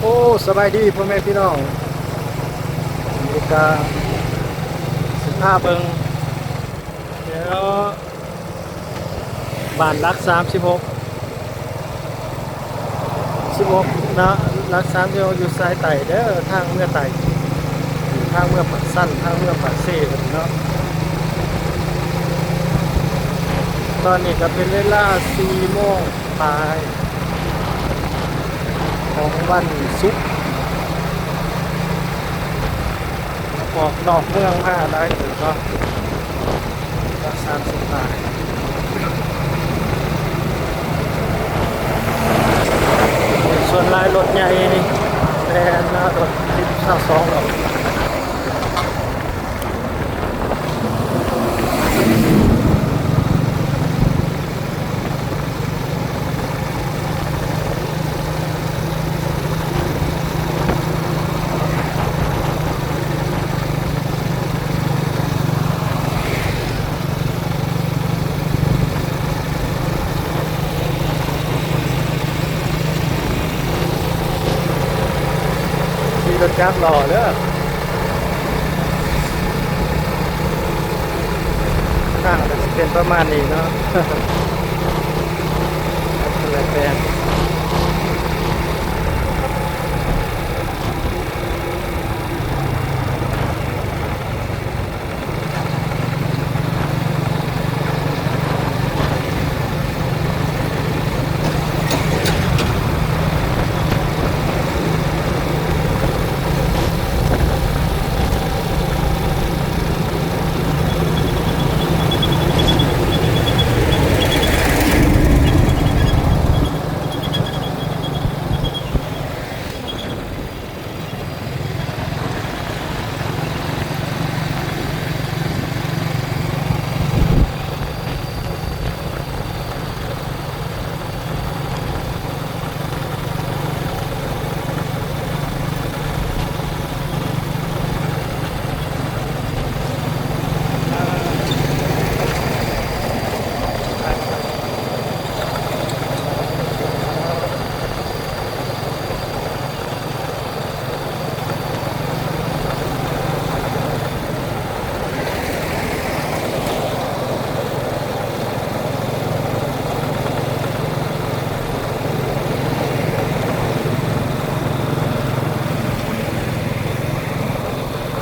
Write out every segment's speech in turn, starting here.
ໂອ້ ສະບາຍດີພໍ່ແມ່ພີ່ນ້ອງ ນີ້ກະຊິພາເບິ່ງແຖວບ້ານຫຼັກສາມສິບຫົກ ສິບຫົກເນາະ ຫຼັກສາມສິບຫົກ ຢູ່ສາຍໃຕ້ເດີ ທາງເມືອໃຕ້ ທາງເມືອປາກຊັນ ທາງເມືອປາກເຊເນາະ. ຕອນນີ້ກະເປັນເວລາສີ່ໂມງ ປາຍຂອງວັນສຸກ ອອກນອກເມືອງມາຫຼາຍເຕີບເນາະ ສາມສິບປາຍ ສ່ວນຫຼາຍລົດໃຫຍ່ແລ່ນມາ ລົດສິບ ຊາວສອງ ອອກ. ຂີ່ລົດຈັກຫຼໍ່ເດີ. ທາງກະຊິເປັນປະມານນີ້ເນາະ ແລ້ວແຕ່.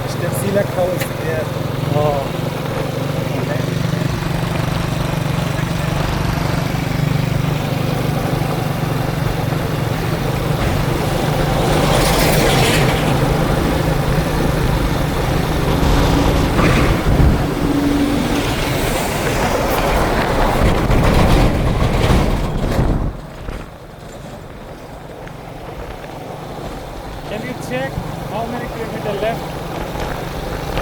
It's the Silak House there. Oh. Can you check how many kilometer left?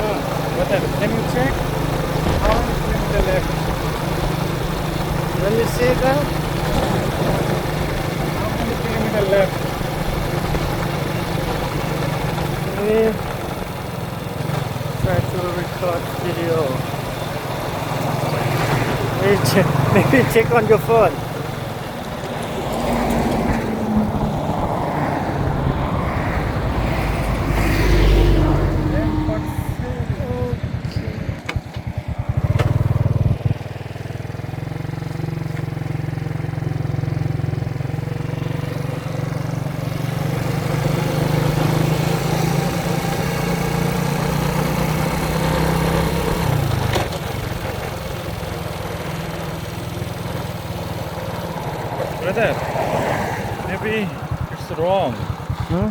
Ah, brother, can you check how many kilometer left? Let me see that. How many kilometer left? Let me try to record video. Maybe check, maybe check on your phone. Brother, maybe it's wrong. Huh?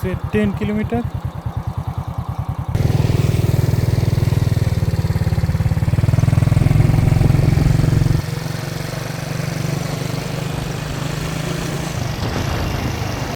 Say ten kilometer.